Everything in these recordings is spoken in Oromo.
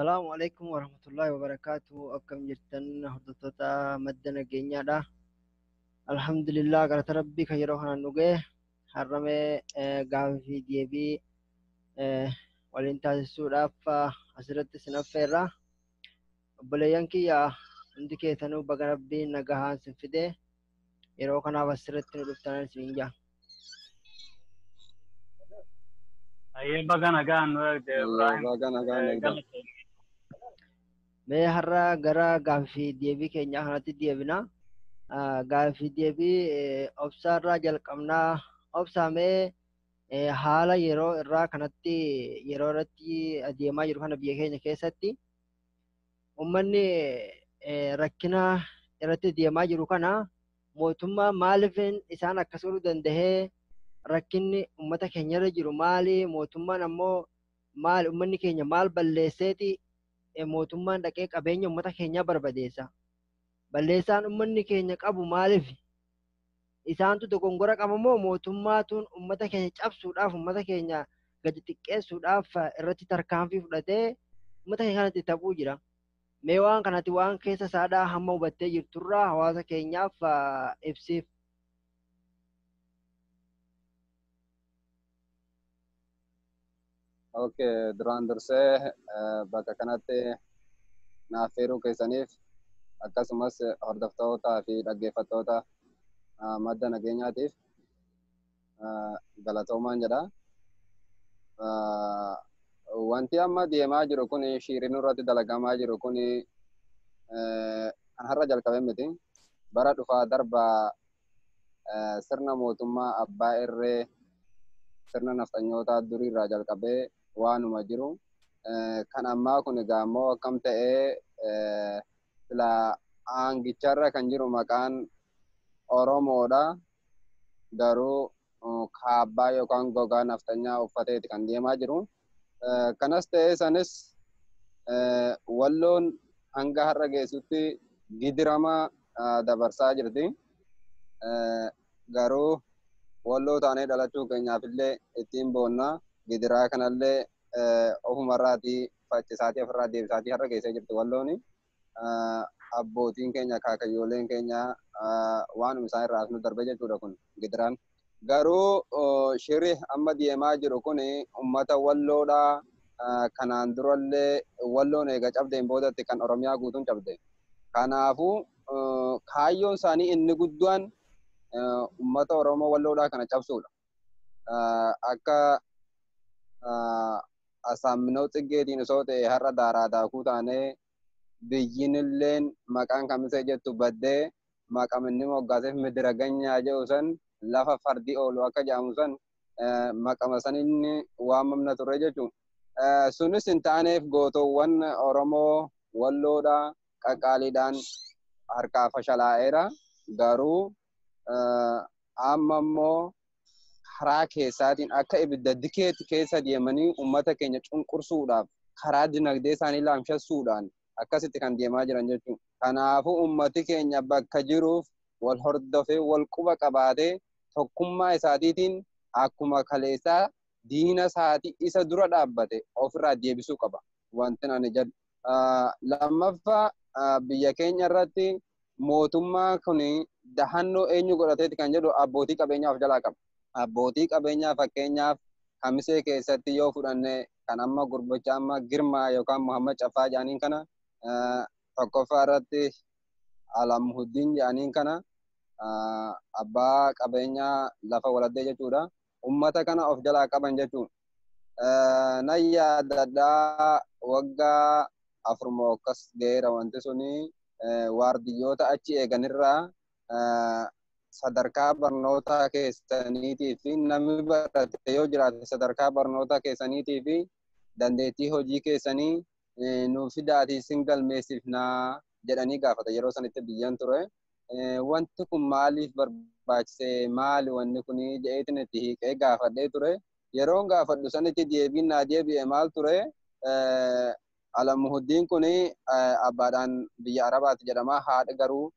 Assalaamu alaikum warahmatullahi wabarakaatu. Akkam jirtan hordoftoota madda nageenyaadha. Alhamdulillah galata rabbii kan yeroo kanaan nu ga'e har'amee gaafii fi deebii waliin taasisuudhaaf asirratti isin affeerra. Obboleeyyan kiyya hundi keessanuu baga rabbiin nagahaan isin fide yeroo kanaaf asirratti nu dhuftan isiniin jaa. Ayyee baga nagaan nu eegde Ibrahim. Baga nagaan eegde. Mee har'a gara gaaffii deebii keenyaa kanatti deebina. Gaaffii deebii obsaarraa jalqabnaa. Obsaa mee haala yeroo irraa kanatti yeroo irratti adeemaa jiru kana biyya keenya keessatti uummanni rakkina irratti deemaa jiru kana mootummaa maaliif isaan akkas godhuu dandahee rakkinni uummata keenya irra jiru maali? Mootummaan ammoo maal uummanni keenya maal balleesseeti mootummaan dhaqee qabeenya uummata keenyaa barbadeessa. Balleessaan uummanni keenya qabu maaliif? Isaantu dogongora qaba moo mootummaatuun uummata keenya cabsuudhaaf uummata keenya gadi xiqqeessuudhaaf irratti tarkaanfii fudhatee uummata keenya kanatti taphuu jira. Mee waan kanatti waan keessa isaadhaa hamma hubattee jirturraa hawaasa keenyaaf ibsiif. Okay, duraan dursee bakka kanatti naaf feeruu keessaniif akkasumas hordoftootaa fi dhaggeeffattoota madda nageenyaatiif galatoomaan jedha. Wanti amma deemaa jiru kun shiirinuu irratti dalagamaa jiru kun kan har'a jalqabe miti. Bara dhufaa darbaa sirna mootummaa abbaa irree sirna nafxanyootaa durii irraa jalqabee waanuma jiru. Kan ammaa kun egaa immoo akkam ta'ee sila aangicharra kan jiru maqaan Oromoodha. Garuu kaabbaa yookaan gogaa nafxanyaa uffateeti kan deemaa jiru. Kanas ta'ee sanis walloon hanga har'a geessutti gidirama dabarsaa jirti. Garuu walloo taanee dhalachuu keenyaaf illee ittiin boonna. Gidiraa kanallee ofumarraatii faccisaatii ofirraa deebisaatii har'a geessee jirti wallooni. Abbootiin keenya kaakayyooleen keenya waanuma isaan irraa asnu darbe jechuudha kun gidiraan. Garuu shirri amma deemaa jiru kun uummata walloodhaa. Kanaan durallee walloon eega cabdeen boodatti kan Oromiyaa guutuun cabde. Kanaafuu kaayyoon isaanii inni guddaan uummata Oromoo walloodhaa kana cabsuudha. Akka Asaamminoo Xiggeetiin osoo ta'e har'a daaraa daakuu taanee biyyinilleen maqaan kamisee jettu baddee maqaminni moggaaseef midira ganyaa jedhu san lafa fardi oolu akka jedhamu san maqama saninni waamamna ture jechuudha. Sunis hin taaneef gootoowwan Oromoo walloodhaa qaqqaaliidhaan harkaa fashalaa'eera. Garuu amma immoo karaa keessaatiin akka ibidda dikeetti keessa deemanii uummata keenya cunqursuudhaaf karaa dinagdee isaanii laamshessuudhaan akkasitti kan deemaa jiran jechuudha. Kanaafuu uummati keenya bakka jiruuf wal hordofee wal quba qabaatee tokkummaa isaatiitiin akkuma kaleessaa diina isaatii isa dura dhaabbate ofirraa deebisuu qaba. Wanti ani jedhu. Lammaffaa biyya keenya irratti mootummaa kun dahannoo eenyu godhateeti kan jedhu abbootii qabeenyaa of jalaa qaba. Abbootii qabeenyaa fakkeenyaaf kamisee keessatti yoo fudhanne kan amma gurbicha amma Girmaa yookaan Muhammad Caffaa jedhaniin kana tokkoffaa irratti Alamuddin jedhaniin kana abbaa qabeenyaa lafa waladdee jechuudha. Uummata kana of jalaa qaban jechuudha. Nan yaadadhaa waggaa afurmoo akkas ga'eera wanti suni waardiyyoota achi eeganirraa sadarkaa barnootaa keessaniitii fi namni barate yoo jiraate sadarkaa barnootaa keessaniitii fi dandeettii hojii keessanii nuuf fidaatii sin galmeessifnaa jedhanii gaafata yeroo sanitti biyyan ture. Wanti kun maaliif barbaachise maali wanni kun jedheetiin itti hiiqee gaafadhee ture. Yeroon gaafadhu sanitti deebiin naa deebi'e maal ture? Alamuddin kun abbaadhaan biyya Arabaati jedhama. Haadha garuu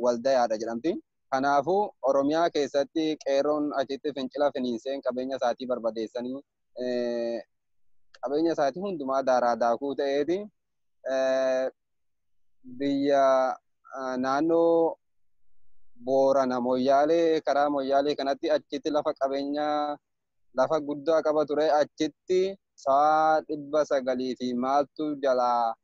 waldayaadha jedhamti. Kanaafuu Oromiyaa keessatti qeerroon achitti fincila finiinseen qabeenya isaatii barbadeessanii qabeenya isaatii hundumaa daaraa daakuu ta'eeti Biyya naannoo Boorana Moyyaalee karaa Moyyaalee kanatti achitti lafa qabeenyaa lafa guddaa qaba ture. Achitti sa'a 900 fi maaltu jalaa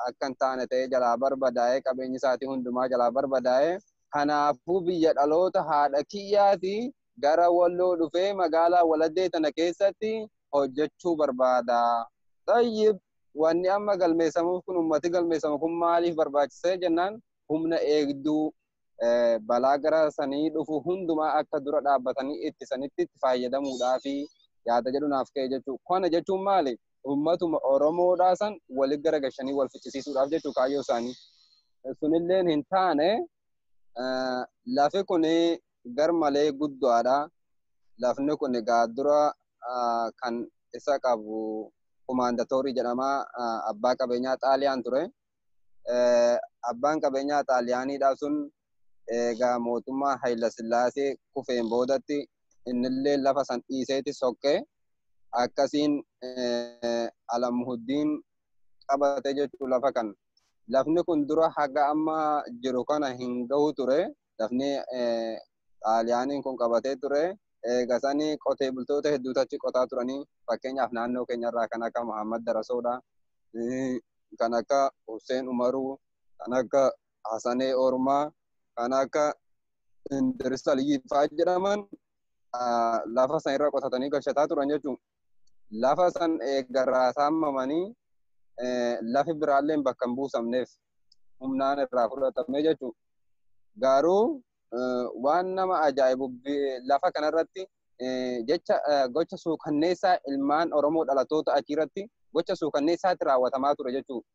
akka hin taane ta'ee jalaa barbadaa'ee qabeenyi isaatii hundumaa jalaa barbadaa'ee. Kanaafuu biyya dhaloota haadha kiyyaati gara Walloo dhufee magaalaa Waladdee tana keessatti hojjechuu barbaada. Tayyib, wanni amma galmeessamuuf kun ummati galmeessamu kun maaliif barbaachisee jennaan humna eegduu balaa gara sanii dhufu hundumaa akka dura dhaabbatanii ittisanitti itti fayyadamuudhaafi yaada jedhu naaf ka'e jechuudha. Kana jechuun maali? Ummatuma Oromoodhaa san walitti garagashanii wal fichisiisuudhaaf jechuu kaayyoo isaanii. Sunilleen hin taane lafi kun gar malee guddaadha. Lafni kun egaa dura kan isa qabu kumaandatoorii jedhama. Abbaa qabeenyaa Xaaliyaan ture. Abbaan qabeenyaa Xaaliyaaniidhaa sun egaa mootummaa Hayila Sillaasee kufeen boodatti innillee lafa san dhiiseeti sokkee akkasiin Alamuuddiin qabate jechuu lafa kan. Lafni kun dura haga amma jiru kana hin gahu ture. Lafni Xaaliyaaniin kun qabatee ture. Egaa sanii qotee bultoota hedduutu achi qotaa turanii fakkeenyaaf naannoo keenyarraa kan akka Muhammad Darasoodha, kan akka Hussein Umaruu, kan akka Hasanee Ormaa, kan akka Indiris Aliyyii fa'aa jedhaman lafa san irra qotatanii galchataa turan jechuudha. Lafa san eegarraa saamamanii lafi biraallee bakka hin buusamneef humnaan irraa fudhatame jechuudha. Garuu waan nama ajaa'ibu lafa kanarratti jecha gocha suukanneessaa ilmaan Oromoo dhalatoota achirratti gocha suukanneessaatti raawwatamaa ture jechuudha.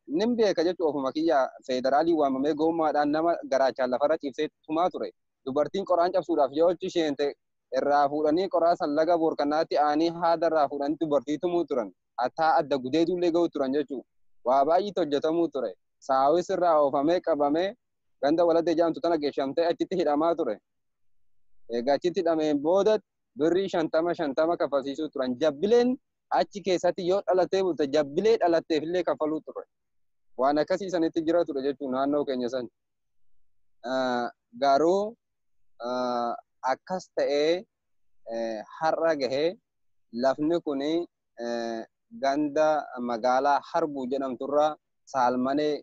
Nin beeka jechuudha ofuma kiyya federaalii waamamee gommaadhaan nama garaachaan lafarra ciibsee tumaa ture. Dubartiin qoraan cabsuudhaaf yoo achi isheente irraa fuudhanii qoraa san laga boorkanaatti aanii haada irraa fuudhanii dubartii tumuu turan. Hattaa adda gudeetuullee ga'u turan jechuudha. Waa baay'eetu hojjetamuu ture. Saawis irraa oofamee qabamee ganda Waladdee jedhamtu tana geeshamtee achitti hidhamaa ture. Egaa achitti hidhameen booda birrii 50 kaffalsiisuu turan. Jabbileen achi keessatti yoo dhalatee bulte jabbilee dhalatteef illee kaffaluu ture. Waan akkasii sanitti jira ture jechuun naannoo keenya san. Garuu akkas ta'ee har'a gahee lafni kun ganda magaalaa Harbuu jedhamturraa Saalmanee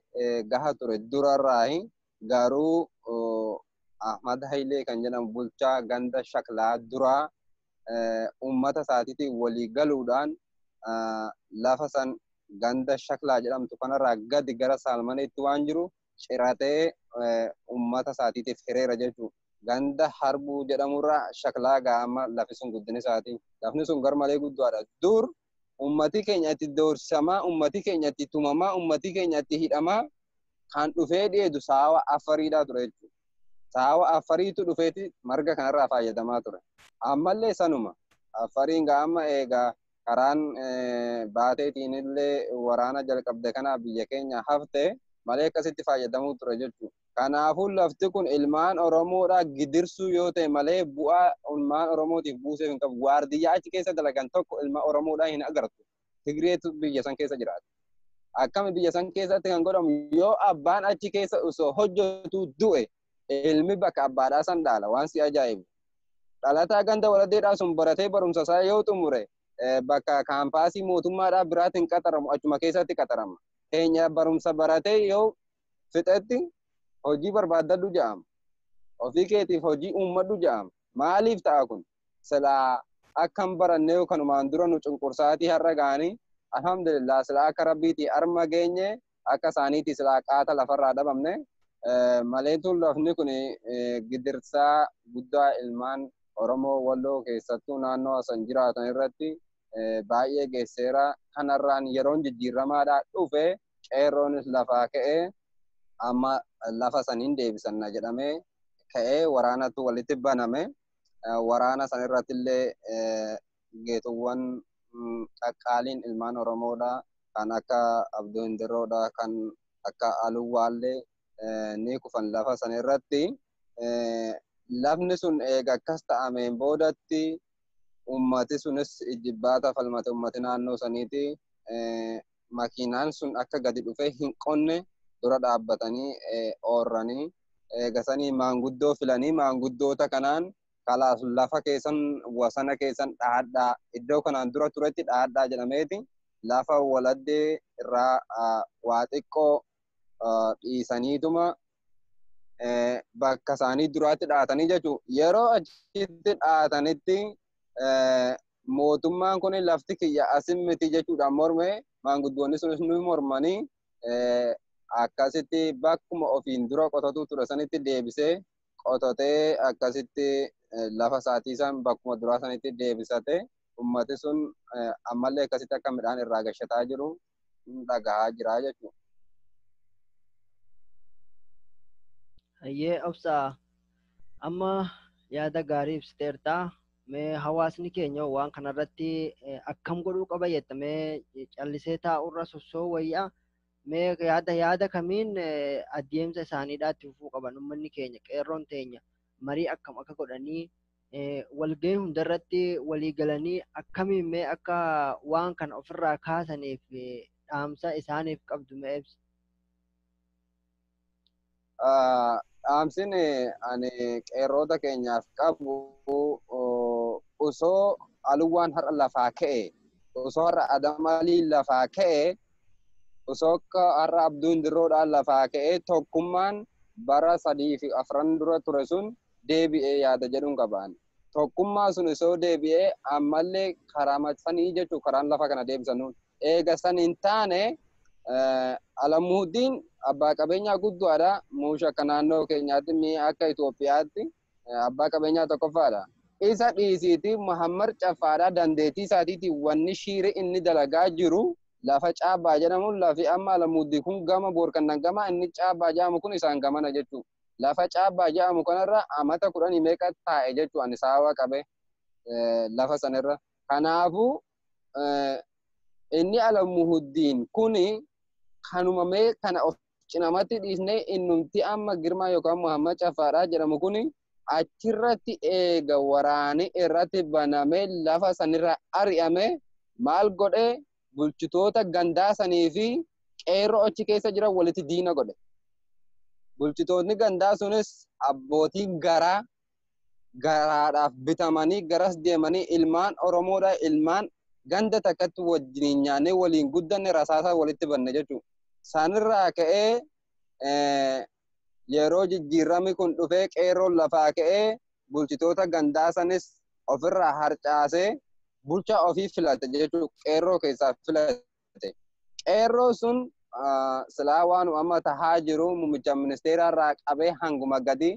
gaha ture durarraahi. Garuu Ahmad Hayilee kan jedhamu bulchaa ganda Shaklaa duraa uummata isaatiitiin walii galuudhaan lafa san ganda Shaklaa jedhamtu kanarraa gadi gara Saalmaneetti waan jiru ciratee uummata isaatiitiif hireera jechuudha. Ganda Harbuu jedhamurraa Shaklaa gaama lafi sun guddina isaati. Lafni sun garmalee guddaadha. Dur uummati keenya itti doorsisamaa, uummati keenya itti tumamaa, uummati keenya itti hidhamaa kan dhufee dheedu saawa afariidhaa ture jechuudha. Saawa afariitu dhufeeti marga kanarraa fayyadamaa ture. Ammallee sanuma afariin gaama eegaa karaan baateetiin illee waraana jalqabde kana biyya keenya hafte malee akkasitti fayyadamuu ture jechuudha. Kanaafuu lafti kun ilmaan Oromoodhaa gidirsuu yoo ta'e malee bu'aa ilmaan Oromootiif buusee hin qabu. Waardiyyaa achi keessa dalagan tokko ilma Oromoodhaa hin agartu. Tigreetu biyya san keessa jiraata. Akkami biyya san keessatti kan godhamu yoo abbaan achi keessa osoo hojjetu du'e ilmi bakka abbaadhaa san dhaala waan si ajaa'ibu. Dhalataa ganda Waladdeedhaa sun baratee barumsa isaa yoo xumure bakka kaampaasii mootummaadhaa biraatiin qaxaramu achuma keessatti qaxarama. Keenya barumsa baratee yoo fixetti hojii barbaaddadhu jedhama. Ofii keetiif hojii uummadhu jedhama. Maaliif ta'a kun? Silaa akkam barannee kanumaan dura nu cunqursaatii har'a ga'anii alhamdulillah silaa akka rabbiitii arma geenye akka isaaniitii silaa qaata lafarraa dhabamne maleetuun lafni kun gidirsaa guddaa ilmaan Oromoo Walloo keessattuu naannoo san jiraatan irratti baay'ee geesseera. Kanarraan yeroon jijjiiramaadhaa dhufe qeerroonis lafaa ka'ee amma lafa saniin deebisanna jedhamee ka'ee waraanatu walitti baname. Waraana san irratti illee geetuuwwan qaqqaaliin ilmaan Oromoodha. Kan akka Abduu Hindirroodha. Kan akka Aluwwaallee ni kufan lafa san irratti. Lafni sun eega akkas ta'ameen boodatti ummati sunis ijjibbaata falmate ummati naannoo saniiti. Makiinaan sun akka gadi dhufee hin qonne dura dhaabbatanii oorranii eegasanii maanguddoo filanii maanguddoota kanaan kalaas lafa keessan wasana keessan dhahadhaa iddoo kanaan dura turetti dhahadhaa jedhameeti lafa waladdee irraa waa xiqqoo dhiisaniituma bakka isaanii duraatti dhahatanii jechuudha. Yeroo achitti dhahatanitti mootummaan kun lafti kiyya asin miti jechuudhaan morme maanguddoonni sunis ni mormanii akkasitti bakkuma ofiin dura qotatuu ture sanitti deebisee qotatee akkasitti lafa isaatii san bakkuma duraa sanitti deebisate ummati sun ammallee akkasitti akka midhaan irraa gashataa jiru dhagahaa jira jechuudha. Hayyee obsaa amma yaada gaarii ibsiteerta. Mee hawaasni keenya waan kanarratti akkam godhuu qaba jetta mee callisee taa'urra sossoo wayyaa mee yaada kamiin adeemsa isaaniidhaa itti fufuu qaban uummanni keenya qeerroon teenya marii akkam akka godhanii walgahii hundarratti walii galanii akkamiin mee akka waan kana ofirraa kaasaniif dhaamsa isaaniif qabdu mee ibsi. Dhaamsin ani qeerroota keenyaaf qabu osoo aluwaan har'a lafaa ka'e osoo har'a Adamalii lafaa ka'e osoo akka har'a Abduun Dirroodhaan lafaa ka'e tokkummaan bara 3 fi 4 dura ture sun deebi'ee yaada jedhuun qabaan. Tokkummaa sun osoo deebi'ee ammallee karaa sanii jechuun karaan lafa kana deebisan eega san hin taane Alamuudiin abbaa qabeenyaa guddaadha. Muusha akka naannoo keenyaatti mi'a akka Itoophiyaatti abbaa qabeenyaa tokkoffaadha. Isa dhiisiiti Muhammad Caffaadha dandeettii isaatiitiin wanni shiiri inni dalagaa jiru lafa caabbaa jedhamu lafi amma Alamuuddii kun gama boorkannan gama inni caabbaa jedhamu kun isaan gamana jechuudha. Lafa caabbaa jedhamu kanarra amata 10 meeqa taa'e jechuudha ani saawwa qabe lafa sanarra. Kanaafuu inni Alamuuddiin kuni kanuma mee kana of cinamatti dhiisnee innumti amma Girmaa yookaan Muhammad Caffaadhaa jedhamu kuni achirratti eega waraani irratti banamee lafa sanirra ari'ame maal godhee bulchitoota gandaa sanii fi qeerroo achi keessa jiran walitti diina godhe. Bulchitoonni gandaa sunis abbootii garaa garaadhaaf bitamanii garas deemanii ilmaan Oromoodha ilmaan ganda takkatti wajjin nyaannee waliin guddanne rasaasaa walitti banne jechuudha. Sanirraa ka'ee yeroo jijjiirramni kun dhufee qeerroon lafaa ka'ee bulchitoota gandaa sanis ofirraa harcaasee bulchaa ofii filate jechuudha. Qeerroo keessaa filate. Qeerroo sun silaa waan amma tahaa jiru muummicha ministeeraarraa qabee hanguma gadi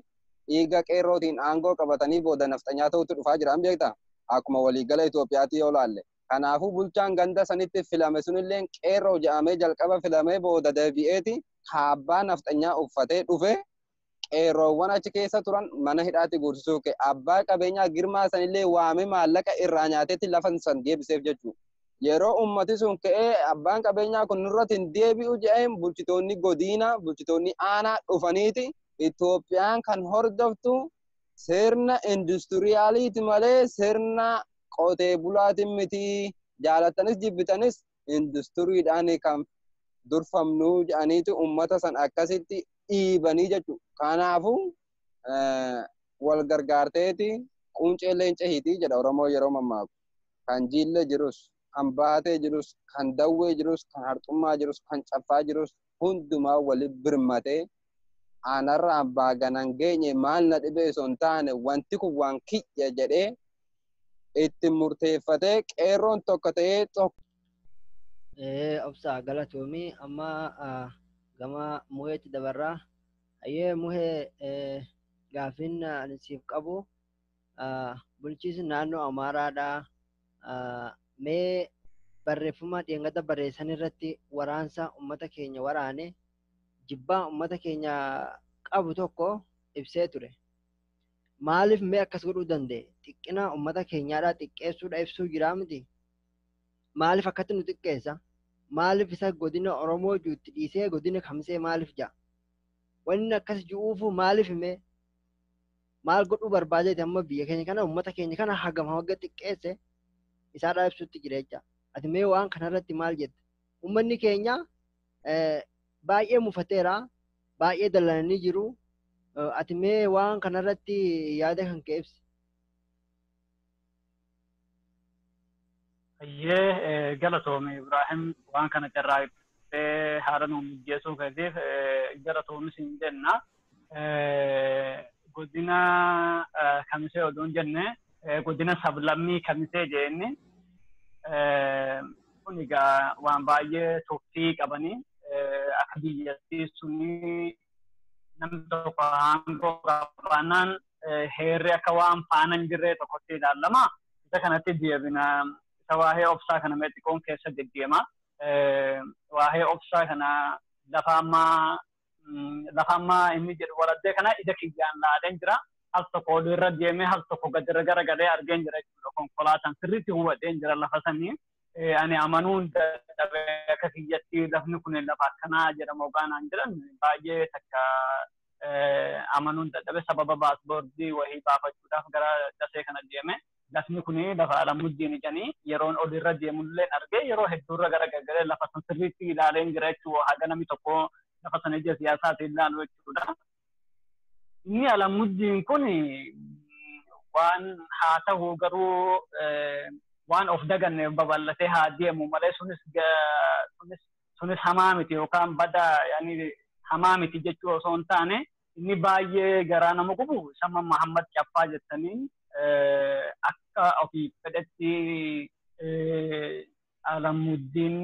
dhiiga qeerrootiin aangoo qabatanii booda nafxanyaa ta'utu dhufaa jira beektaa? Akkuma waliigala Itoophiyaatti yoo laalle. Kanaafuu bulchaan ganda sanitti filame sunillee qeerroo jedhamee jalqaba filamee booda deebi'eeti kaabbaa nafxanyaa uffatee dhufe qeerroowwan achi keessa turan mana hidhaatti guursisuu ka'e. Abbaa qabeenyaa Girmaa sanillee waamee maallaqa irraa nyaateetti lafa san deebiseef jechuudha. Yeroo ummati sun ka'ee abbaan qabeenyaa kun nurratti hin deebi'u jedheen bulchitoonni godina bulchitoonni aanaa dhufaniiti Itoophiyaan kan hordoftu sirna industiriyaaliiti malee sirna qotee bulaatiin miti jaalattanis jibbitanis industiriidhaan kan durfamnu jedhaniitu ummata san akkasitti dhiibanii jechuudha. Kanaafuu wal gargaarteeti quncee leenca hiitii jedha Oromoo yeroo mammaaku. Kan jiille jirus, kan baatee jirus, kan dawwee jirus, kan harxummaa jirus, kan caffaa jirus hundumaa wali birmatee aanarraa baaganan geenye maal na dhibee osoo hin taane wanti kun waan kiyya jedhee itti murteeffatee qeerroon tokko ta'ee tokko. Obsaa galatoomii amma gama muheetti dabarraa. Ayyee muhee gaaffiin ani siif qabu bulchiinsi naannoo Amaaraadhaa. Mee barreeffama dhiyeenyatti barreessan irratti waraansa uummata keenya waraane jibbaa uummata keenya qabu tokko ibsee ture. Maaliif mee akkas godhuu danda'e? Xiqqina uummata keenyaadhaa xiqqeessuudha ibsuu jiraa miti? Maaliif akkatti nu xiqqeessa? Maaliif isa godina Oromoo jirutti dhiisee godina Kamisee maaliif ja'a? Wanni akkas ji'uufu maaliif himee? Maal godhuu barbaadeeti amma biyya keenya kana uummata keenya kana hagam haga xiqqeesse isaadhaa ibsutti jira jecha. Ati mee waan kanarratti maal jetta? Uummanni keenya baay'ee mufateera. Baay'ee dallananii jiru. Ati mee waan kanarratti yaada kan kee ibsi. Hayyee galatoome Ibraahim waan kana carraaqee haala nu mijeessuu keetiif galatoomis hin jenna. Godina kamisee oduu hin jenne godina sablammii kamisee jeenni kun egaa waan baay'ee tuffii qabanii akka biyyattii suni namni tokko aangoo qabaannaan heerri akka waan faana hin jirree tokkotti ilaalama. Isa kanatti deebina. Isa waa'ee obsaa kana mee xiqqoon keessa deddeema. Waa'ee obsaa kana lafa ammaa inni jedhu waladdee kana ija kiyyaan laaleen jira. Al tokko ol irra deemee al tokko gadi irra garagalee argeen jira jechuudha. Konkolaataan sirriitti hubadheen jira lafa sanii. Ani amanuun dadhabee akka kiyyatti lafni kun lafa akkanaa jedhamu hoggaanaan jiran baay'ee takka amanuun dadhabe sababa paaspoortii wahii baafachuudhaaf gara dasee kana deeme. Lafni kun lafa Alamuddiin jedhanii yeroon ol irra deemullee argee yeroo hedduurra garagalee lafa san sirriitti ilaaleen jira jechuudha. Haga namni tokko lafa sana ija siyaasaatiin ilaalu jechuudha. Inni Alamuddiin kun waan haa ta'u garuu waan of daganne babal'atee haa deemu malee sunis hamaa miti yookaan bada yaani hamaa miti jechuu osoo hin taane inni baay'ee garaa nama gubu sama Muhammad Caffaa jettanii akka ofii fedhetti Alamuddiin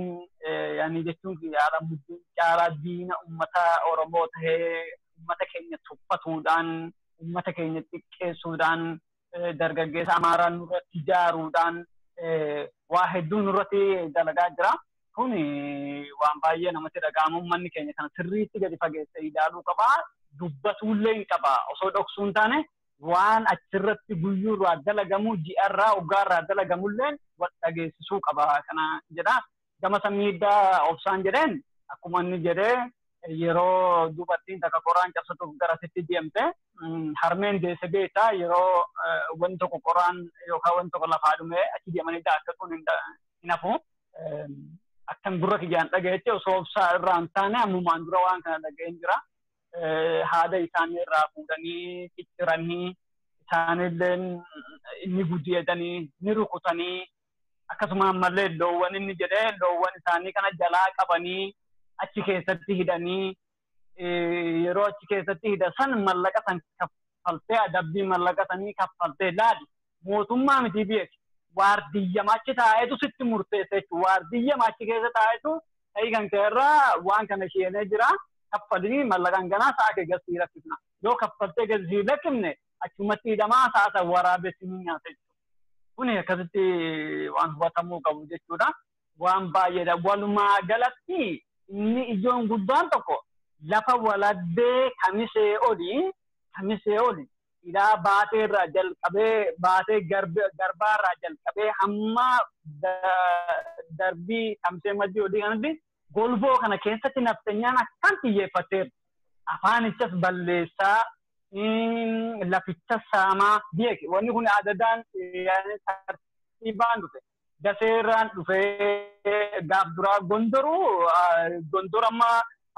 yaani jechuun Alamuddiin caalaa diina uummata Oromoo tahee uummata keenya tuffatuudhaan uummata keenya xiqqeessuudhaan dargaggeessa Amaaraa nurratti ijaaruudhaan waa hedduu nurratti dalagaa jira. Kun waan baay'ee namatti dhaga'amu uummanni keenya kana sirriitti gadi fageessee ilaaluu qaba. Dubbatuullee hin qaba. Osoo dhoksuu hin taane waan achirratti guyyuurraa dalagamu ji'arraa waggaarraa dalagamulleen wal dhageessisuu qaba kana jedha. Gama miidhaa obsaan jedheen akkuma inni jedhee yeroo dubartiin takka qoraan cabsatuuf garasitti deemte harmeen deesse beektaa yeroo wanti tokko qoraan yookaan wanti tokko lafaa dhume achi deemanii daakkatuun hin hafu. Akkan gurra kiyyaan dhagayetti osoo obsaa irraa hin taane ammumaan dura waan kana dhaga'een jira. Haada isaanii irraa fuudhanii cicciranii isaanillee ni gudeedanii ni rukutanii akkasuma ammallee loowwan inni jedhee loowwan isaanii kana jalaa qabanii achi keessatti hidhanii yeroo achi keessatti hidha san mallaqa san kaffaltee adabbii mallaqa sanii kaffaltee laali mootummaa miti beeki waardiyya achi taa'etu sitti murteessa jechuudha. Waardiyya achi keessa taa'etu ta'ii kan kee irraa waan kana isheenee jira kaffalii mallaqaan ganaa sa'a kee gasii lakkifna. Yoo kaffaltee gasii lakkifne achumatti hidhamaa sa'a san waraabessi ni nyaata jechuudha. Kuni akkasitti waan hubatamuu qabu jechuudha. Waan baay'eedha. Walumaa galatti inni ijoon guddaan tokko lafa waladdee kamisee olii ilaa baatee irraa jalqabee baatee garbaa irraa jalqabee hamma darbii kamisee maddii olii kanatti golboo kana keessatti nafxanyaan akkaan xiyyeeffatteera. Afaanichas balleessaa lafichas saamaa beeki. Wanni kun adadaan tartiibaan dhufe. Daseerraan dhufee gaaf duraa gondoruu gondora amma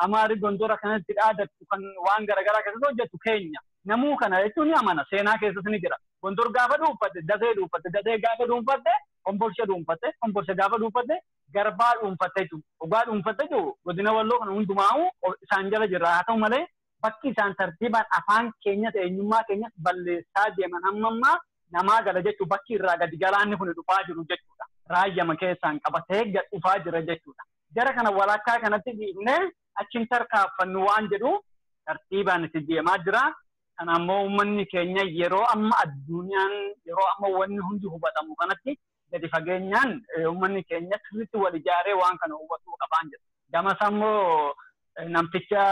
Amaari gondora kanatti dhaadattu kan waan garaagaraa keessatti hojjettu keenya. Namuu kana jechuun ni amana. Seenaa keessas ni jira. Gondor gaafa dhuunfatte, dasee dhuunfatte, dasee gaafa dhuunfatte, kombolsha dhuunfatte, kombolsha gaafa dhuunfatte, garbaa dhuunfatte jechuudha. Dhugaa dhuunfatte jechuudha. Godina Walloo kana hundumaa'u isaan jala jirra. Haa ta'u malee bakki isaan tartiibaan afaan keenyas eenyummaa keenyas balleessaa deeman hamma ammaa namaa gala jechuudha. Bakki irraa gadi galaanni kun dhufaa jiru jechuudha. Raayyama keessaan qabatee gad dhufaa jira jechuudha. Jara kana walakkaa kanatti dhiibnee achiin tarkaanfannu waan jedhu tartiibaan itti deemaa jira. Kana ammoo uummanni keenya yeroo amma addunyaan yeroo amma wanni hundi hubatamu kanatti gadi fageenyaan uummanni keenya sirriitti wal ijaaree waan kana hubatuu qabaan jedha. Gamas ammoo namticha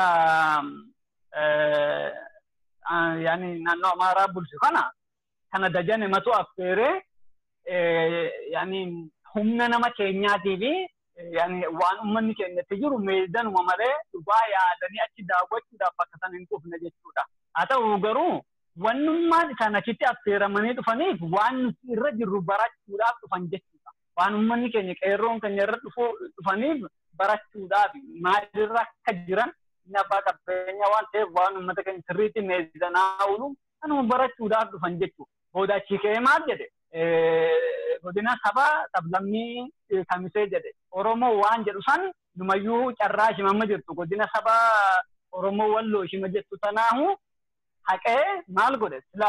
yaani naannoo Amaaraa bulchu kana dajane matu affeeree yaani humna nama keenyaatii fi yaani waan uummanni keenyatti jiru meedanuma malee dhugaa yaadanii achi daawwachuudhaaf bakka sana hin dhufne jechuudha. Haa ta'u garuu wannummaan isaan achitti affeeramanii dhufaniif waan nuti irra jirru barachuudhaaf dhufan jechuudha. Waan uummanni keenya qeerroon keenya irra dhufaniif barachuudhaaf maalirra akka jiran inni abbaa qabeenyaa waan ta'eef waan uummata keenya sirriitti meezanaa oolu kanuma barachuudhaaf dhufan jechuudha. Booda achi ka'ee maal jedhe godina saba sablammii kamisee jedhe Oromoo waan jedhu san numayyuu carraa shimama jirtu godina saba Oromoo walloo shima jettu tanaahu haqee maal godhe sila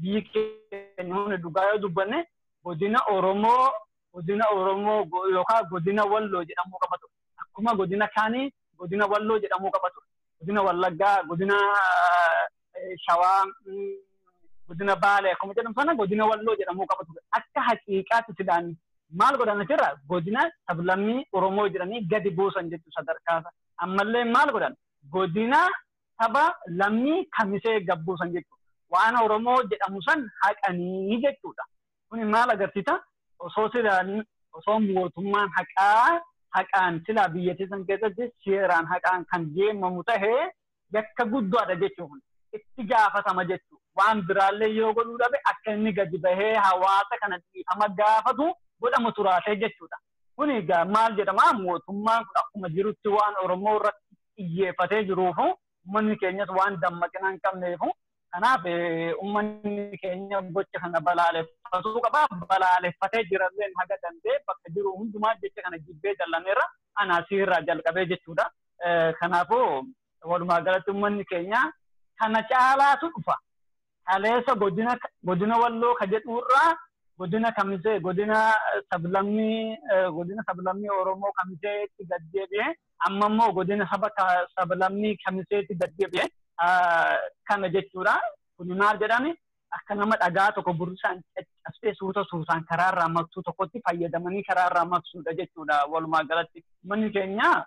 biyyi keenya hundi dhugaa yoo dubbanne godina Oromoo yookaan godina walloo jedhamuu qaba ture. Akkuma godina kaanii godina walloo jedhamuu qaba ture. Godina Wallaggaa, godina Shawaa, godina Baalee akkuma jedhamu sana godina walloo jedhamuu qaba ture. Akka haqiiqaatti sidaan maal godhan asirra godina sablammii Oromoo jedhanii gadi buusan jechuu sadarkaasa. Ammallee maal godhan godina saba lammii kamisee gabbuusan jechuudha. Waan Oromoo jedhamu san haqanii jechuudha. Kuni maal agarsiisa? Osoo sidaan osoo mootummaan haqaan silaa biyyattii san keessatti seeraan haqaan kan deemamu tahee yakka guddaadha jechuun itti gaafatama jechuudha. Waan biraallee yoo godhuu dhabe akka inni gadi bahee hawaasa kana dhiifama gaafatu godhamu turaatee jechuudha. Kun egaa maal jedhama mootummaan kun akkuma jirutti waan Oromoo irratti xiyyeeffatee jiruufu uummanni keenyas waan dammaqina hin qabneefu kanaaf uummanni keenya gocha kana balaaleffatuu qaba. Balaaleffatee jiralleen haga danda'e bakka jiru hundumaa jecha kana jibbee jallaneerra anaasii irraa jalqabee jechuudha. Kanaafuu walumaa galatti uummanni keenya kana caalaatu dhufa. Kaleessa godina walloo ka jedhuurraa godina kamisee godina sablammii Oromoo kamiseetti gad deebi'e amma immoo godina saba sablammii kamiseetti gad deebi'e kana jechuudha. Kuni maal jedhani akka nama dhagaa tokko burrisaan caccabsee suuta suutaan karaarraa maqsuu tokkotti fayyadamanii karaarraa maqsuudha jechuudha. Walumaa galatti uummanni keenya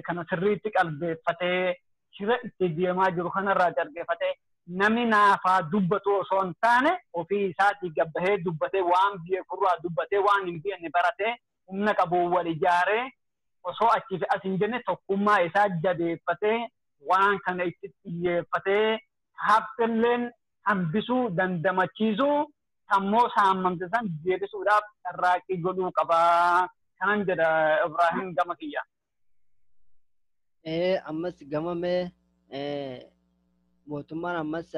kana sirriitti qalbeeffatee shira itti deemaa jiru kanarraa qalbeeffatee namni naafaa dubbatu osoo hin taane ofii isaatii gabbahee dubbatee waan beekurraa dubbatee waan hin beekne baratee humna qabuun wal ijaaree osoo achii fi as hin jenne tokkummaa isaa jabeeffatee waan kana itti xiyyeeffatee haftelleen hambisuu dandamachiisuu ammoo saammamte san deebisuudhaaf carraaqqii godhuu qabaa. Kanan jedha Ibrahim gama kiyya. Ammas gamamee mootummaan ammas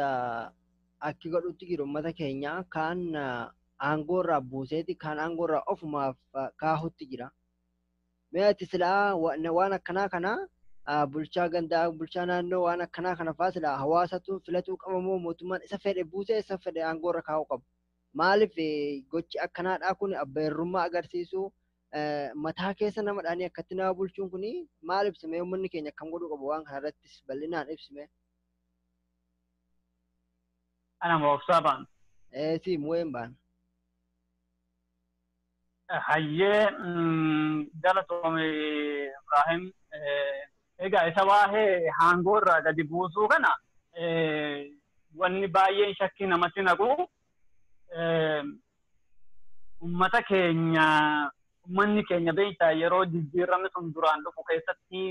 akki godhutti jiru uummata keenya kaan aangoo irraa buuseeti kaan aangoo irraa ofumaaf kaahutti jira. Mee ati silaa waan akkanaa kana bulchaa gandaa bulchaa naannoo waan akkanaa kana fa'aa silaa hawaasatu filatuu qaba moo mootummaan isa fedhe buusee isa fedhe aangoo irra kaa'uu qaba? Maaliif gochi akkanaadhaa kun abbayyummaa agarsiisu mataa keessa nama dhaanii akkatti nama bulchuun kun maal ibsime uummanni keenya akkam godhuu qabu waan kana irrattis bal'inaan ibsime. Ana moofsaa baan. Si mu'een baan. Hayyee galatoome Ibrahim. Egaa isa waa'ee aangoo irraa gadi buusuu kana wanni baay'een shakkii namatti naqu uummata keenya uummanni keenya beektaa yeroo jijjiiramni sun duraan dhufu keessatti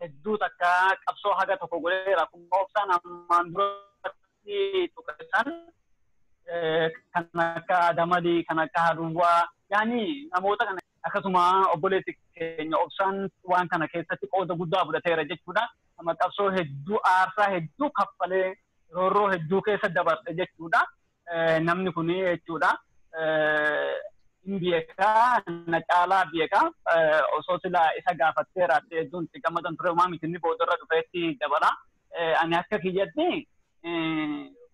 hedduu takka qabsoo haga tokko godheera. Akkuma obsaan ammaan duratti tuqesan kan akka Adamalii kan akka Haduwwaa yaani namoota kana akkasuma obboleessi keenya obsaan waan kana keessatti qooda guddaa fudhateera jechuudha. Nama qabsoo hedduu aarsaa hedduu kaffalee roorroo hedduu keessa dabarse jechuudha. Namni kun jechuudha. Hin beekaa na caalaa beekaa osoo silaa isa gaafatteera hedduun itti gammadan ture uumaa miti inni boodarra dhufeetti dabala. Ani akka kiyyatti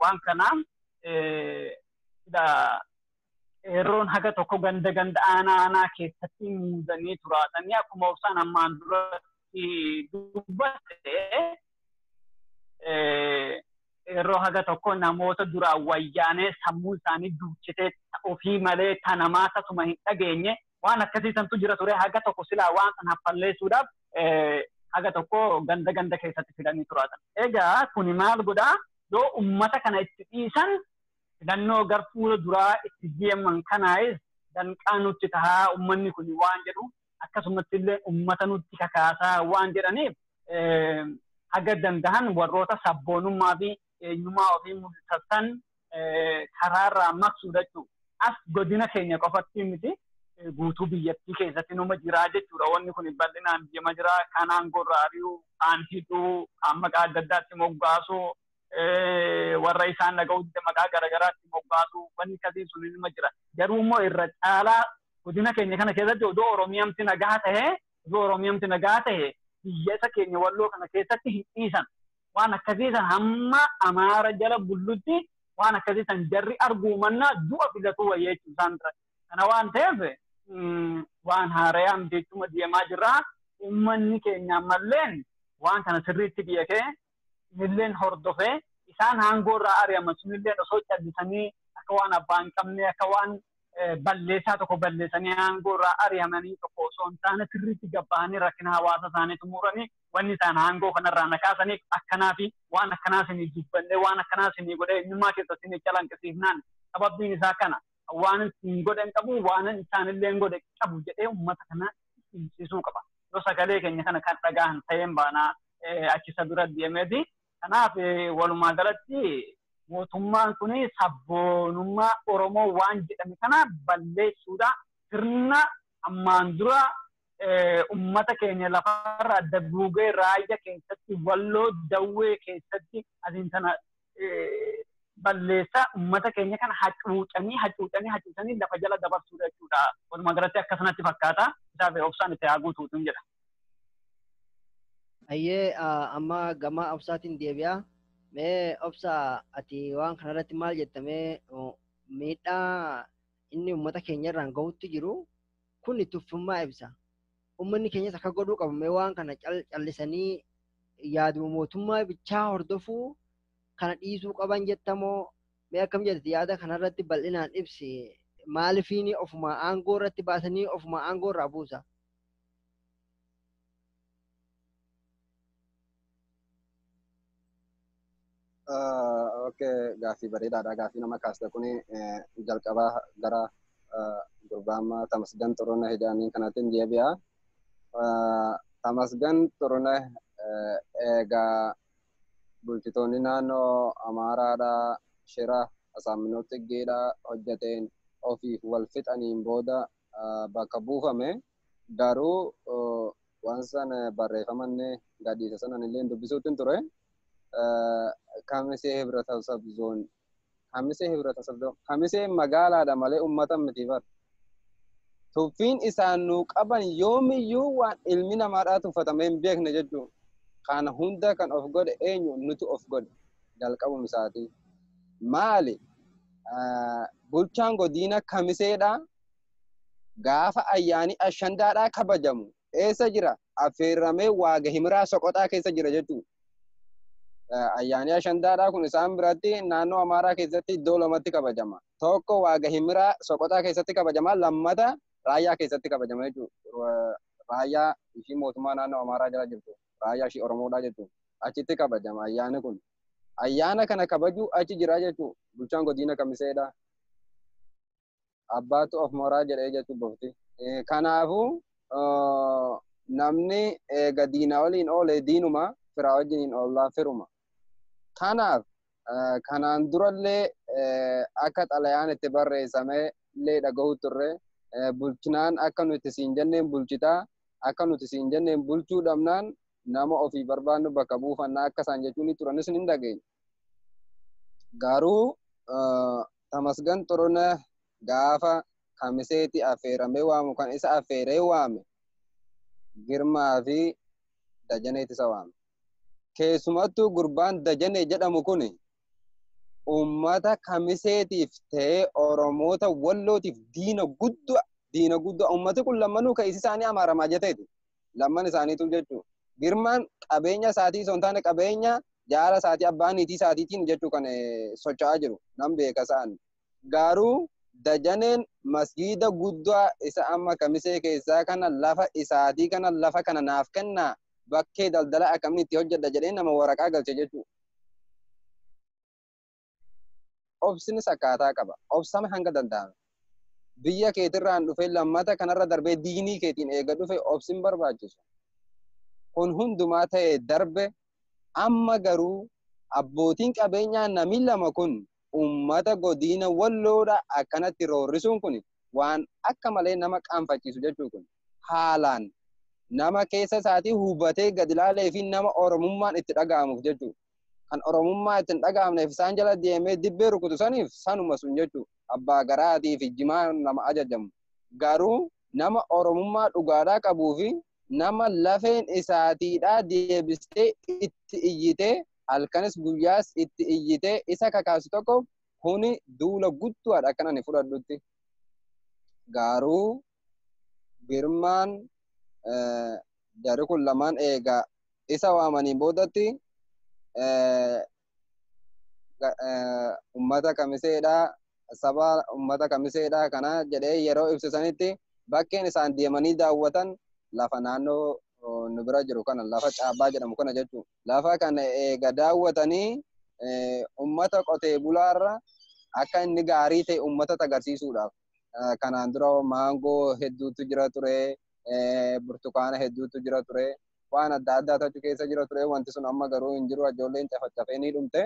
waan kana silaa qeerroon haga tokko ganda ganda aanaa aanaa keessatti muudanii turaatanii akkuma obsaan ammaan duratti dubbate qeerroo haga tokko namoota duraan wayyaanee sammuu isaanii duuchitee ofii malee tanamaa tasuma hin dhageenye waan akkasii santu jira ture haga tokko silaa waan san haffalleessuudhaaf haga tokko ganda ganda keessatti fidanii turaatan. Egaa kuni maal godhaa yoo uummata kana itti dhiisan filannoo gar fuula duraa itti deeman kanaayis danqaa nutti tahaa uummanni kun waan jedhu akkasumatti illee uummata nutti kakaasaa waan jedhaniif haga danda'an warroota sabboonummaa fi eenyummaa ofii mul'isan karaarraa maqsuu jechuudha. As godina keenya qofatti miti Guutuu biyyattii keessatti numa jiraa jechuudha. Wanni kun bal'inaan deemaa jira. Kaan aangoo irraa ari'uu, kaan hidhuu, kaan maqaa adda addaatti moggaasuu, warra isaan dhaga'utti maqaa garaagaraatti moggaasuu, wanni akkasii sun numa jira. Garuu immoo irra caalaa godina keenya kana keessatti odoo Oromiyaamti nagaa ta'ee, odoo Oromiyaamti nagaa ta'e biyya isa keenya Walloo kana keessatti hin dhiisan. Waan akkasii san hamma Amaara jala bullutti waan akkasii san jarri arguu mannaa du'a filatuu wayya jechuudha isaan bira. Kana waan ta'eef waan haarayaan jechuudha deemaa jirra. Uummanni keenya ammalleen waan kana sirriitti beekee inilleen hordofee isaan aangoo irraa ari'aman sunilleen osoo callisanii akka waan abbaa hin qabne akka waan balleessaa tokko balleessanii aangoo irraa ari'amanii tokko osoo hin taane sirriitti gabba'anii rakkina hawaasa isaanii xumuranii wanni isaan aangoo kanarraa nakaasanii akkanaa fi waan akkanaa isinii dubbannee waan akkanaa isinii godhee eenyummaa keessa isinii calanqisiifnaan sababbiin isaa kana waan isin godhe hin qabu waan isaanillee hin godhe qabu jedhee uummata kana himsiisuu qaba. Yoo sagalee keenya kana kan dhaga'an ta'een baanaa achi isa dura deemeeti. Kanaaf walumaa galatti mootummaan kun sabboonummaa Oromoo waan jedhame kana balleessuudha. Sirna ammaan dura uummata keenya lafarraa daguugee raayyaa keessatti Walloo Dawwee keessatti asiin tana balleessaa uummata keenya kana hacuucanii hacuucanii hacuucanii lafa jala dabarsuudha jechuudha. Walumaa galatti akkasanatti fakkaata. Isaaf obsaan itti haa guutuutu jedha. Ayyee amma gama obsaatiin deebi'a. Mee obsa ati waan kanarratti maal jetta mee miidhaa inni uummata keenya irraan gahutti jiru kun tuffummaa ibsa. Uummanni keenyas akka godhuu qabu mee waan kana callisanii yaaduma mootummaa bichaa hordofuu kana dhiisuu qaban jettamoo mee akkam jettati yaada kanarratti bal'inaan ibsi maalifiin ofuma aangoo irratti baasanii ofuma aangoo irraa buusa. Okay, gaaffii bareedaadha. Gaaffii nama kaasta kuni jalqabaa gara gurbaa Tamasgan Xuruneh jedhanii kanatti deebi'a. Tamasgan Xuruneh egaa bulchitoonni naannoo Amaaraadhaa shira Asaaminoo Xiggeedhaa hojjeteen ofiif wal fixaniin booda bakka buufame. Garuu waan sana barreeffamanne gadhiisa sanan illee dubbisuutti hin ture. Kamisee Hibretasab Zoon Kamisee Hibretasab Zoon Kamisee magaalaadha malee uummata miti bar. Tuffiin isaan nuu qaban yoomiyyuu waan ilmi namaadhaa tuffatamee hin beekne jechuudha. Kana hunda kan of godhe eenyu nuti of godhe jalqabuma isaatii. Maali bulchaan godina Kamiseedhaa gaafa ayyaanii ashandaadhaa kabajamu eessa jira affeerramee waaga himiraa Soqoxaa keessa jira jechuudha. Ayyaanii ashandaadhaa kun isaan biratti naannoo Amaaraa keessatti iddoo lamatti kabajama. Tokko waaga himiraa Soqoxaa keessatti kabajama, lammata raayyaa keessatti kabajama jechuudha. Raayyaa ishii mootummaa naannoo Amaaraa jala jirtu, raayyaa ishii Oromoodhaa jechuudha. Achitti kabajama ayyaanni kun. Ayyaana kana kabajuu achi jira jechuudha. Bulchaan godina Kamiseedha. Abbaatu of moraa jedhee jechuudha bofti. Kanaafuu namni eega diinaa waliin oole diinuma firaa wajjiniin oollaa firuma. Kanaaf kanaan durallee akka xalayaan itti barreessamee illee dhagahuu turre bulchinaan akka nuti siin jenneen bulchitaa akka nuti siin jenneen bulchuu dhabnaan nama ofii barbaannu bakka buufannaa akka isaan jechuun turanis ni dhageenya. Garuu Tamasgan Xuruneh gaafa Kamiseetti affeeramee waamu kan isa affeeree waame Girmaa fi Dajaneetti isa waame. Keessumattuu gurbaan Dajanee jedhamu kun uummata Kamiseetiif ta'ee Oromoota Wallootiif diina guddaa uummati kun lammanuu kan isaanii amaaramaa jeteeti. Lamman isaaniitu jechuudha. Girmaan qabeenya isaatii osoo hin taane qabeenya jaara isaatii abbaa niitii isaatiitiin jechuu kan socho'aa jiru nan beeka isaan. Garuu Dajaneen masgiida guddaa isa amma Kamisee keessaa kana lafa isaatii kana lafa kana naaf kennaa bakkee daldala akkamni itti hojjedha jedhee nama waraqaa galche jechuudha. Obsinis akkaataa qaba. Obsame hanga danda'ame. Biyya keetirraan dhufee lammata kanarra darbee diinii keetiin eega dhufe obsin barbaachisu. Kun hundumaa ta'e darbe amma garuu abbootiin qabeenyaa namni lama kun uummata godina Walloodha akkanatti roorrisuun kun Waan akka malee nama qaanfachiisu jechuu kun haalaan nama keessa isaatii hubatee gadi ilaalee fi nama Oromummaan itti dhaga'amuuf jechuudha. Kan Oromummaa itti hin dhaga'amneef isaan jala deemee dibbee rukutu saniif sanuma sun jechuudha. Abbaa garaatii fi jimaa nama ajajamu. Garuu nama Oromummaa dhugaadhaa qabuu fi nama lafeen isaatiidhaa deebistee itti iyyitee halkanis guyyaas itti iyyitee isa kakaasu tokko kuni duula guddaadha akkan ani fudhadhutti. Garuu Girmaan jarri kun lamaan eegaa isa waamaniin boodatti ummata kamiseedhaa saba ummata kamiseedhaa kana jedhee yeroo ibsisanitti bakkeen isaan deemanii daawwatan lafa naannoo nu bira jiru kana lafa caabbaa jedhamu kana jechuudha. Lafa kana eega daawwatanii ummata qotee bulaarra akka inni gaarii ta'e ummata agarsiisuudhaaf kanaan dura maangoo hedduutu jira ture, burtukaana hedduutu jira ture, waan adda addaatu achi keessa jira ture. Wanti sun amma garuu hin jiru, ijoolleen cafacafee ni dhumte.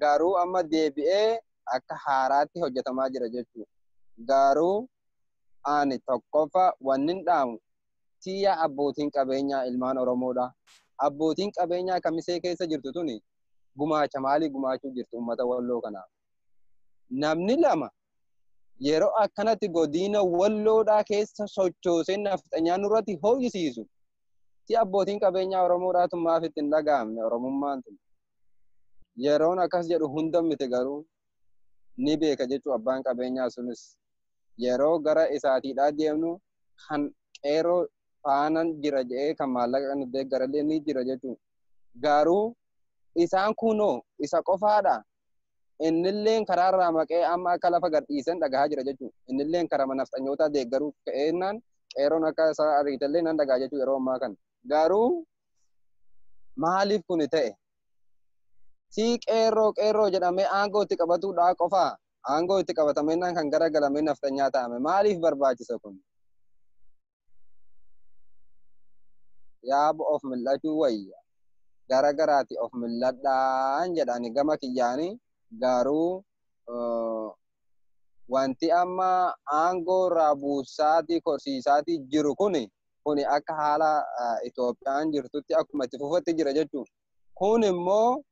Garuu amma deebi'ee akka haaraatti hojjetamaa jira jechuudha. Garuu ani tokkoffaa wanni hin dhaamu tiyya abbootiin qabeenyaa ilmaan Oromoodha. Abbootiin qabeenyaa kamisee keessa jirtu tuni gumaacha maalii gumaachuu jirtu uummata Walloo kanaaf? Namni lama yeroo akkanatti godina Walloodhaa keessa sochoosee nafxanyaa nurratti hoo'isiisu. Ti abbootiin qabeenyaa Oromoodhaatu maaf itti hin dhaga'amne Oromummaan tun? Yeroon akkas jedhu hunda miti garuu ni beeka jechuu abbaan qabeenyaa sunis. Yeroo gara isaatiidhaa deemnu kan qeerroo faanan jira jedhee kan maallaqa kan deeggarallee ni jira jechuudha. Garuu isaan kunoo isa qofaadha. Innilleen karaarraa maqee amma akka lafa gadhiisan dhagahaa jira jechuudha. Innilleen karaa nafxanyootaa deeggaruu ka'eennaan qeerroon akka isa ariitallee nan dhagaa jechuudha yeroo ammaa kana. Garuu maaliif kuni ta'e? Si qeerroo qeerroo jedhamee aangoo itti qabatuudhaa qofaa aangoo itti qabatameenaan kan garagalamee nafxanyaa ta'ame maaliif barbaachisa kun? Yaaba of mil'achuu wayya. Gara garaati of mil'adhaan jedhani gama kiyyaanii. Garuu wanti amma aangoo irraa buusaatii korsiisaatii jiru kuni akka haala Itoophiyaan jirtutti akkuma itti fufatti jira jechuudha. Kun immoo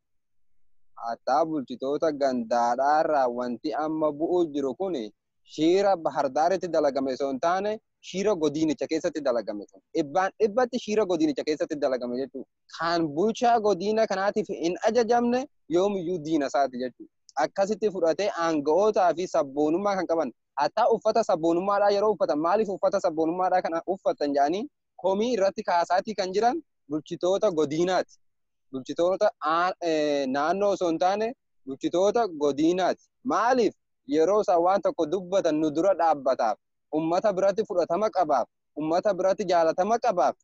hatta bulchitoota gandaadhaa irraa wanti amma bu'uu jiru kuni shiira Bahardaaritti dalagame osoo hin taane shiira godinicha keessatti dalagame. Dhibbaan dhibbatti shiira godinicha keessatti dalagame jechuudha. Kan bulchaa godina kanaatiif hin ajajamne yoomiyyuu diina isaati jechuudha. Akkasitti fudhatee aanga'ootaa fi sabboonummaa kan qaban hatta uffata sabboonummaadhaa yeroo uffatan maaliif uffata sabboonummaadhaa kana uffatan jedhanii komii irratti kaasaatii kan jiran bulchitoota godinaati. Bulchitoota naannoo osoo hin taane bulchitoota godinaati. Maaliif yeroo isaan waan tokko dubbatan nu dura dhaabbataaf, ummata biratti fudhatama qabaaf, ummata biratti jaalatama qabaaf,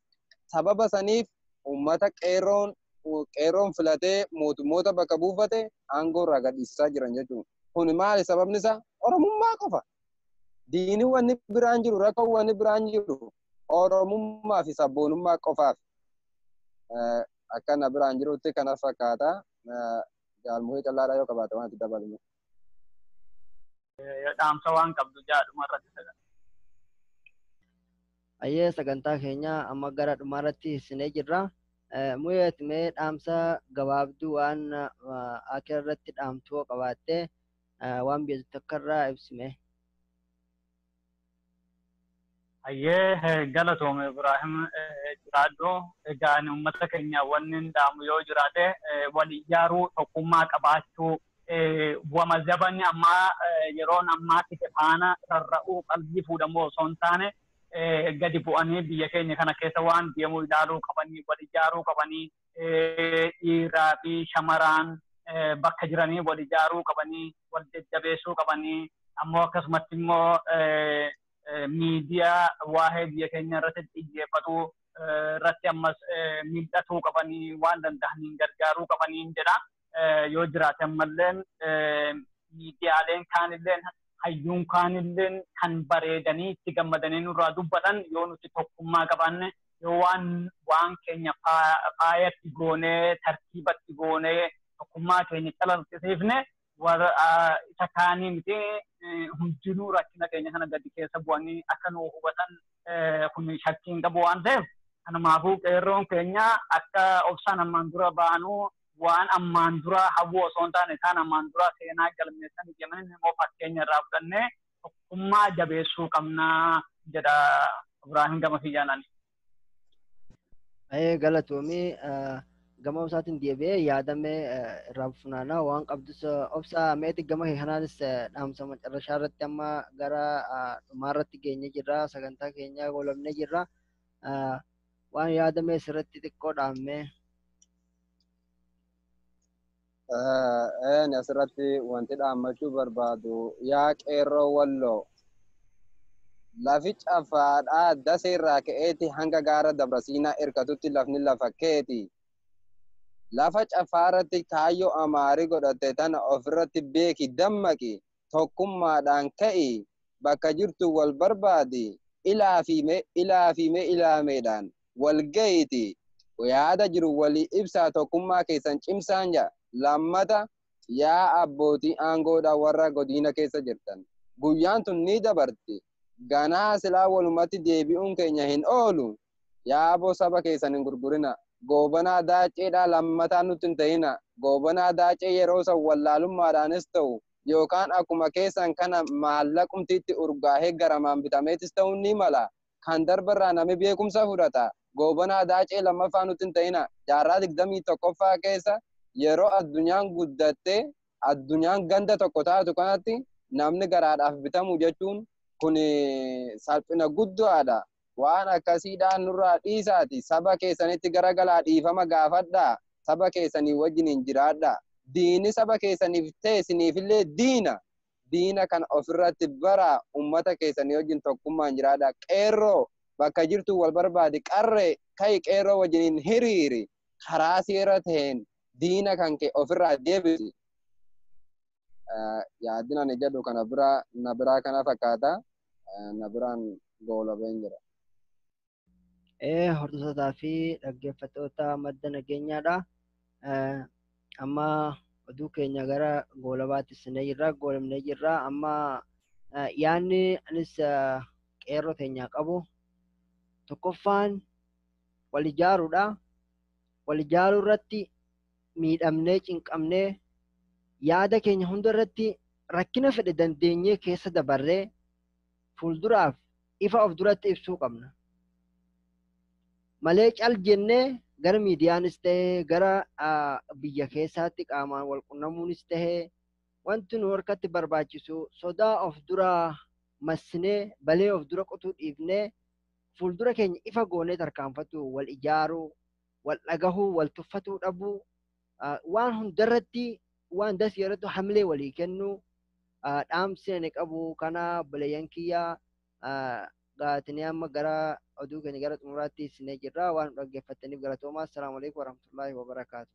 sababa saniif ummata qeerroon filatee mootummoota bakka buufate aangoo irraa gadhiisaa jiran jechuudha. Kun maali sababni isaa? Oromummaa qofa. Diinii wanni biraan jiru, rakkoo wanni biraan jiru Oromummaa fi sabboonummaa qofaaf. Akka na biraan jirutti kana fakkaata. Jaalmuhee callaadhaa yoo qabaate waan itti dabalume. Dhaamsa waan qabdu jaadhuma irratti sagantaa. Ayyee sagantaa keenya amma gara dhumaarratti hisinee jirra. Muyeet mee dhaamsa gabaabduu waan akka irratti dhaamtuu qabaattee waan biyya tokko irraa ibsime. Ayyee galatoome Ibraahim jiraadhu. Egaa uummata keenya wanni dhaamu yoo jiraate wal ijaaruu, tokkummaa qabaachuu, wama zabanni ammaa yeroon ammaatti faana rarra'uu qalbii fuudhamu osoo hin taane gadi bu'anii biyya keenya kana keessa waan deemu ilaaluu qabanii, wal ijaaruu qabanii, dhiiraa fi shamaraan bakka jiranii wal ijaaruu qabanii, wal jajjabeessuu qabanii, ammoo akkasumatti immoo miidiyaa waa'ee biyya keenya irratti xiyyeeffatu irratti ammas mil'atuu qabanii waan danda'aniin gargaaruu qabanii jedha. Yoo jiraate ammalleen miidiyaaleen kaanilleen hayyuun kaanilleen kan bareedanii itti gammadanii nurraa dubbatan yoo nuti tokkummaa qabaanne yoo waan keenya faayatti goonee tartiibatti goonee tokkummaa keenya calaqqisiifne Warra isa kaanii miti hundinuu rakkina keenya kana gadi keessa bu'anii akka nu hubatan kun shakkii hin qabu waan ta'eef kanumaafuu qeerroon keenya akka obsaan ammaan dura baanuu waan ammaan dura hawwu osoo hin taane isaan ammaan dura seenaa galmeessan deeman immoo fakkeenya irraa fudhannee tokkummaa jabeessuu qabnaa jedha Ibraahim gama kiyyaanaan. Galatoomii gama obsaatiin deebi'ee yaadamee irraa funaanaa waan qabdus obsaa meeti gama kanaanis dhaamsa macarrashaa irratti amma gara dhumaarratti geenye jirra sagantaa keenya goolabnee jirra waan yaadame sirriitti xiqqoo dhaammee. Een asirratti wanti dhaammachuu barbaadu yaa qeerroo walloo lafi cafaadhaa daseerraa ka'eeti hanga gaara dabrasiinaa irkatutti lafni lafa keeti. Lafa cafaarratti kaayyoo amaarii godhatte tana ofirratti beeki dammaqi tokkummaadhaan ka'i bakka jirtu wal barbaadi ilaa fi mee ilaameedhaan wal ga'iiti yaada jiru walii ibsaa tokkummaa keessan cimsaan jedha. Lammata yaa abbootii aangoodhaa warra godina keessa jirtan guyyaan tun ni dabarti ganaa silaa walumatti deebi'uun keenya hin oolu yaaboo saba keessan hin gurgurina goobanaa daaceedhaa lammataa nutti hin ta'ina goobanaa daacee yeroo san wallaalummaadhaanis ta'u yookaan akkuma keessan kana maallaqumtiitti urgaahee garamaan bitameetis ta'uun ni mala kan darbarraa nami beekumsa fudhata goobanaa daacee lammaffaa nutti hin ta'ina jaarraa 21ffaa keessa yeroo addunyaan guddattee addunyaan ganda tokko taatu kanatti namni garaadhaaf bitamu jechuun kun salphina guddaadha. Waan akkasiidhaan nurraa dhiisaati. Saba keessanitti garagalaa dhiifama gaafadhaa. Saba keessanii wajjin hin jiraadhaa. Diinni saba keessaniif ta'e isiniifillee diina. Diina kana ofirratti baraa uummata keessanii wajjin tokkummaan jiraadhaa. Qeerroo bakka jirtu wal barbaadi. Qarree ka'i qeerroo wajjiniin hiriiri. Karaa seera ta'een diina kan kee ofirraa deebisi. Yaadni ani jedhu kana biraa na biraa kana fakkaata. Na biraan goolabeen jira. Hordoftootaa fi dhaggeeffattoota madda nageenyaadha. Amma oduu keenya gara goolabaatti sinee jirra, goolabnee jirra. Amma yaadni anis qeerroo teenyaa qabu tokkoffaan wal ijaaruudha. Wal ijaaruu irratti miidhamnee cinqamnee yaada keenya hunda irratti rakkina fedhe dandeenyee keessa dabarree fuulduraaf ifa of duratti ibsuu qabna. Malee cal jennee gara miidiyaanis ta'ee gara biyya keessaatti qaamaan wal qunnamuunis ta'ee wanti nu harkatti barbaachisu sodaa of dura massinee balee of dura qotuu dhiifnee fuuldura keenya ifa goonee tarkaanfatu wal ijaaruu, wal dhagahuu, wal tuffatuu dhabuu waan hundarratti waan dasii irratti hamilee walii kennuu dhaamsi ani qabu kana obboleeyyan kiyyaa gaatinee amma gara oduu keenya gara xumuraatti sinee jirra waan nu dhaggeeffattaniif galatoomaa. Assalaamu alaikum warahmatullaahi wabarakaatu.